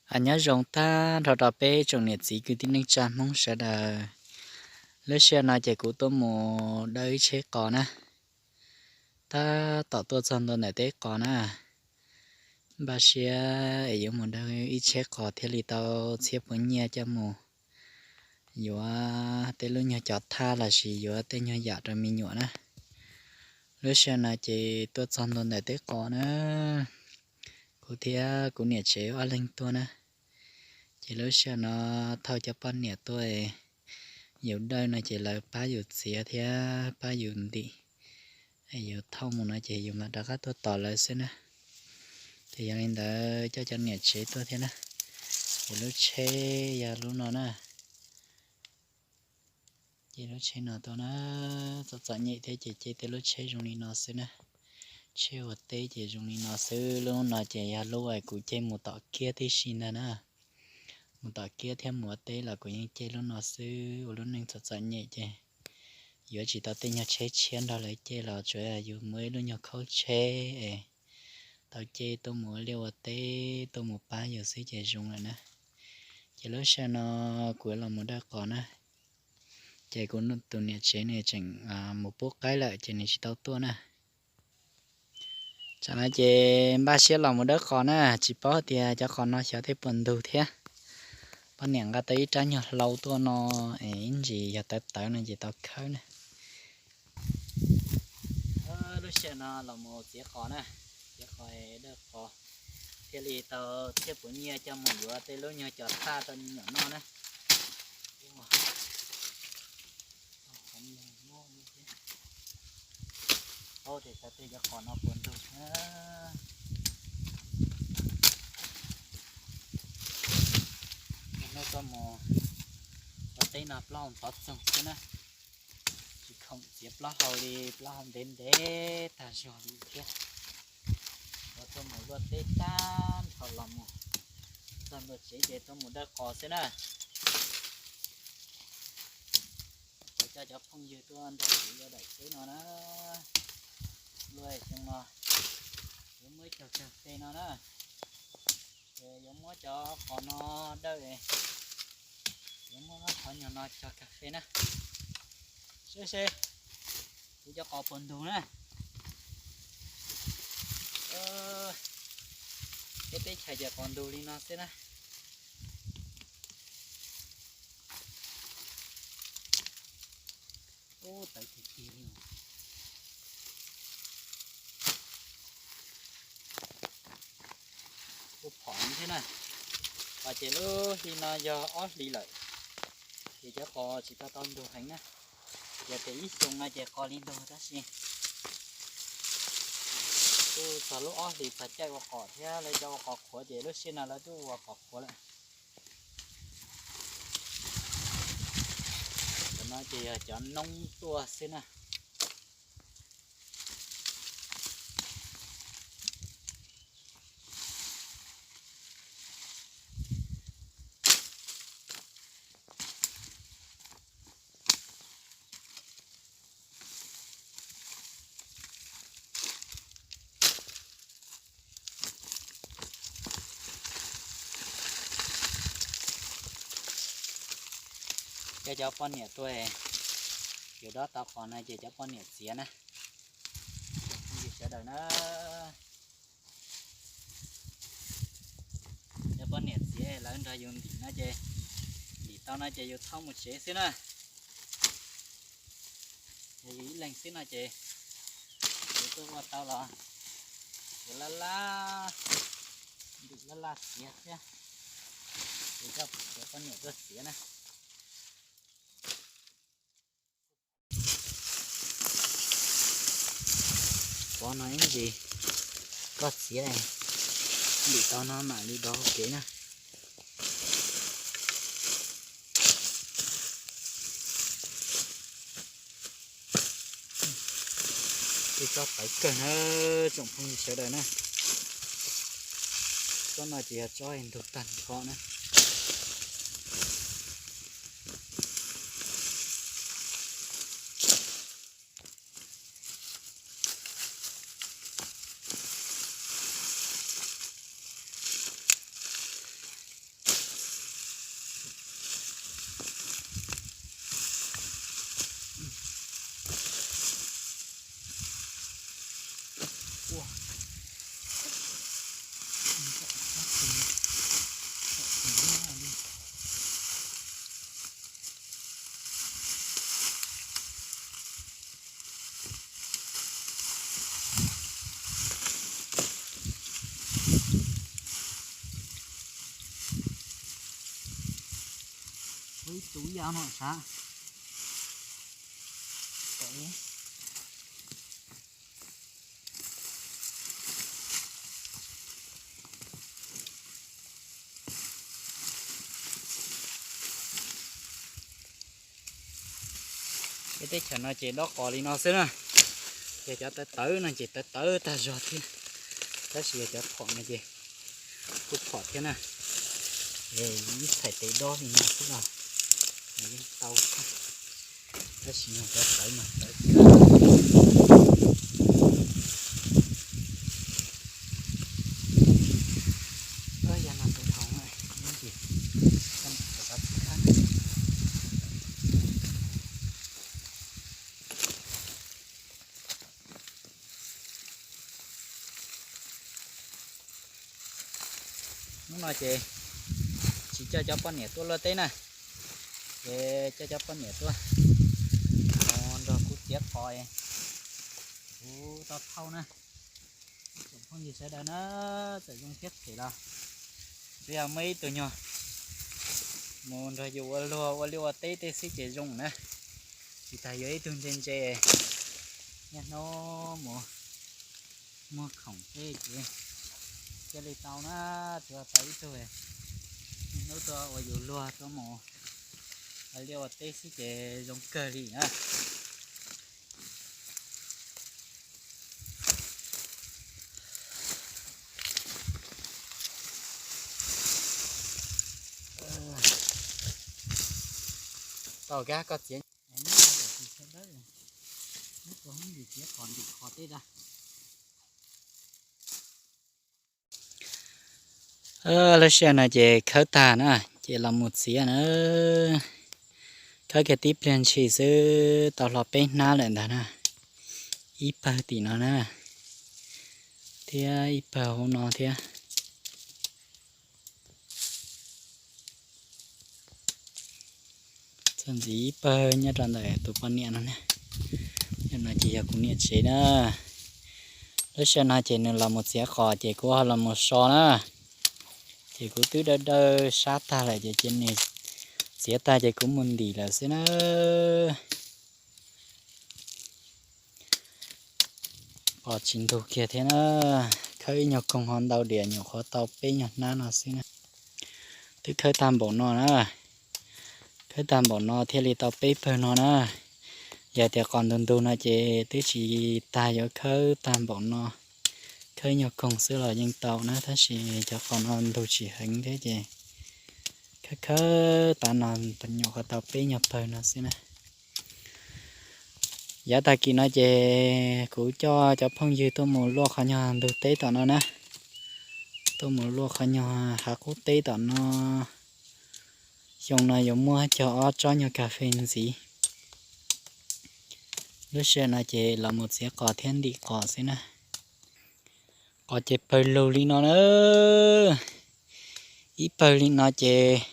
Nyob zoo tag nrho rau peb tsoom niam txiv kwv tij neej tsa Hmoob sawv daws. Lub sij hawm no ces kuv tuaj mus dawj ib tsheb qos na. Tab tom tuaj txog ntua ntawm teb qos na, npaj siab es yuav mus dawj ib tsheb qos thiaj li tau txhiab puav nyiaj coj mus yuav tej lub nyuag cov thaj los sis yuav tej nyuag yam rau me nyuam na. Lub sij hawm no ces tuaj txog ntua ntawm teb qos na, kuv thiab kuv niam tsev ob leeg tuaj na. Ces lub sij hawm no thauj cov poj niam tuaj, yus dawj no ces lawv pab yus txiav thiab pab yus ntim. Yus thauj mus no ces yus mam rov qab tuaj tos lawv xwb na. Ces yog li ntawd coj cov niam tsev tuaj thiab na. Ces lub tsheb yog lub no na. Ces lub tsheb no tuaj na, txom txom nyem thiab ces cia tej lub tsheb zoo li no xwb na. Tsheb ua teb ces zoo li no xwb, lub no ces yog lub kuv cia mus tom kiab tib si ntag na. Mus tom kiab thiab mus ua teb los kuv yeej cia lub no xwb, ua lub neej txom txom nyem ces yuav tsis tau tej nyuag tsheb tshiab nrog lawv cia los tsuas yog yus muaj ib lub nyuag khaub tsheb es tau cia tuaj mus ua liaj ua teb tuaj mus pab yus xwb ces zoo lawm na. Ces lub sij hawm no kuv los mus dawj qos na, ces kuv tus niam tsev nws tseem mus pub qaib lawm ces nws tsis tau tuaj na. Tsam no ces npaj siab los mus dawj qos na, tsis paub tias cov qos no xyov thiaj puas ntug thiab. Poj niam nqa tau ib rab nyuag hlau tuaj no, es ib ntsis yog tawv tawv no ces tau khawb na. Lub sij hawm no los mus txiav qos na, txiav qos dawj qos thiaj li tau txhiab puav nyiaj coj mus yuav tej lub nyuag cov thaj rau me nyuam noj na. Paub tias xyov tej cov qos no puas ntug. Hnub tuaj mus ua teb no plaub hau ntxhov txoog xwb na, tsis khoom txiav plaub hau li, plaub hau ntev ntev tag zog li thiab. Ua tuaj mus luaj teb tag nrho los mus txog ntua tsev ces tuaj mus dawj qos xwb na. Kuv coj cov phooj ywg tuaj nrog kuv ua daim teb no na. Luaj xyoo no yuav muab ib co kawg fe no na, ces yuav muab cov qos no dawj, yuav muab qhov nyuag no co kawg fe na. Seb seb kuv cov qos puas ntug na. Peb teb chaws ces qos ntug li no xwb na. Ub, tawv tiag tiag li. Ub, phom thiab na. Qos ces lub hli no yog ob hlis lawm, ces cov qos tsis tau tau ntug heev na. Yog tias ib xyoo no ces qos li ntug tab sis twb txog lub ob hlis txog caij ua qos thiab lawv cov ua qos qhuav ces lub sij hawm no lawv twb ua qos qhuav lawm. Cov no ces yog cov noob tuaj xwb na. Coj cov poj niam tuaj, yus dob tau qos no ces cov poj niam txiav na. Sawv daws na, cov poj niam txiav lawv nrog yus ntim no ces, ntim tau no ces yus thauj mus tsev xwb na. Yog yus ib leeg xwb no ces yus tuaj ua tau los yus laj laj, ntim laj laj txiav thiab, ces cov poj niam tuaj txiav na. Pov no ib ntsis koj txiav, ntim tau no mam li dov hauv kev na. Tej tsob tawv kawg na, tsoom phooj ywg sawv daws na. Tsob no ces yog tsob ntug tag nrho na. Ib tus yaj no sav. Peb teb chaws no ces dob qos li no xwb na. Yog cov tawv tawv no ces tawv tawv tag zog thiab, tab sis yog cov phom no ces kuj phom thiab na. Ib txhais tes dob li no xwb los yeej tau, tab sis yog cov tawv mas tawv kawg. Yog no tus dhau na, ib ntsis, hnub no ces tsis coj cov poj niam tuaj luaj teb na, ces coj cov poj niam tuaj mus nrog kuv txiav qos, kuv tau thauj na. Tsoom phooj ywg sawv daws na, txawm zoo thiab phem los tsuas yog muaj ib tug nyuag mus nrog yus ua luag ua liaj ua teb tej xwb ces zoo na. Tsis tas yuav ib tug ntse ntse, niaj hnub mus muag khoom tej ces thiaj li tau na. Tsuas tau ib tug niaj hnub tuaj ua yus luag tuaj mus ua liaj ua teb xwb ces zoo kawg li na. Tau kab koj txiav. Lub sij hawm no ces khawb tag na, ces los mus txiav na. Khawb kiag tib pliag ntshis xwb tau hlo peb hnab lawm ntag na. Ib pawg tim no na, thiab ib pawg hauv no thiab. Txog ntxiv ib pawg nyob rau ntawm tus poj niam no ne. Yog no ces yog kuv niam tsev na. Lub sij hawm no ces nws los mus txiav qos ces kuv ho los mus so na. Ces kuv twb dawb dawb sab tag lawm ces cia nws txiav tag ces kuv mus ntim lawm xwb na. Qos tsis ntug kiag thiab na. Khawb ib nyuag koog ho ntau diam nyuam qhuav tau peb nyuag hnab no xwb na. Twb khawb tag npaum no na. Khawb tag npaum no thiaj li tau peb pawg no na. Yog tias qos ntug ntug no ces twb tsis tag yuav khawb tag npaum no. Khawb ib nyuag koog xwb los yeej tau na, tab sis cov qos no ntug tsis heev thiab ces khawb khawb tas no nyuam qhuav tau peb nyuag pawg no xwb na. Yav tag kis no ces kuv coj cov phooj ywg tuaj mus luaj qhov nyuag ntug teb tom no na. Tuaj mus luaj qhov nyuag hav qub teb tom no. Xyoo no yuav muab cog ob tsob nyuag kas fes ntxiv. Lub sij hawm no ces los mus txiav qos thiab ntim qos xwb na. Qos ces pawg lug li no na. Ib pawg li no ces,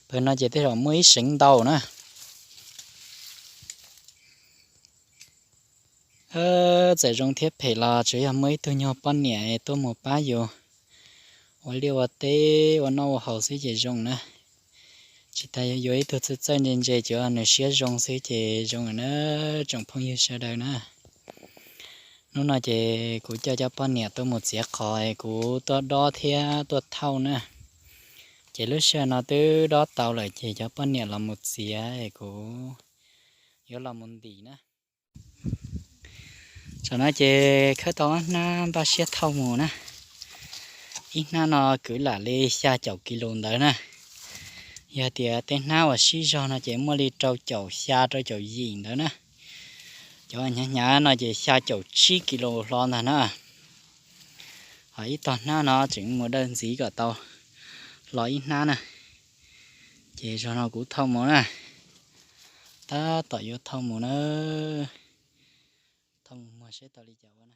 pawg no ces tej zaum muaj ib seev ntau na. Txawm zoo thiab phem los tsuas yog muaj ib tug nyuag poj niam tuaj mus pab yus ua liaj ua teb ua noj ua haus xwb ces zoo na. Tsis tas yuav ib tug txawj txawj ntse ntse, tsuas yog nws siab zoo xwb ces zoo na, tsoom phooj ywg sawv daws na. Hnub no ces kuv coj cov poj niam tuaj mus txiav qos, kuv tuaj dob thiab tuaj thauj na. Ces lub sij hawm no twb dob tau lawm ces cov poj niam los mus txiav es kuv yuav los mus ntim na. Tam no ces khawb tau ob hnab npaj siab thauj mus na. Ib hnab no kwv lam li xya caum kis lus ntawd na. Yog tias tej hnab uas sib zog no ces muaj li rau caum xya rau caum yim ntawd na. Cov hnyav hnyav no ces xya caum tsib kis lus hlo ntag na. Ho ib tog hnab no tseem mus dawj ntxiv kom tau hlo ib hnab na. Ces zaum no kuv thauj mus na. Tab tom yuav thauj mus na. Thauj mus muag seb tau li cas ua na.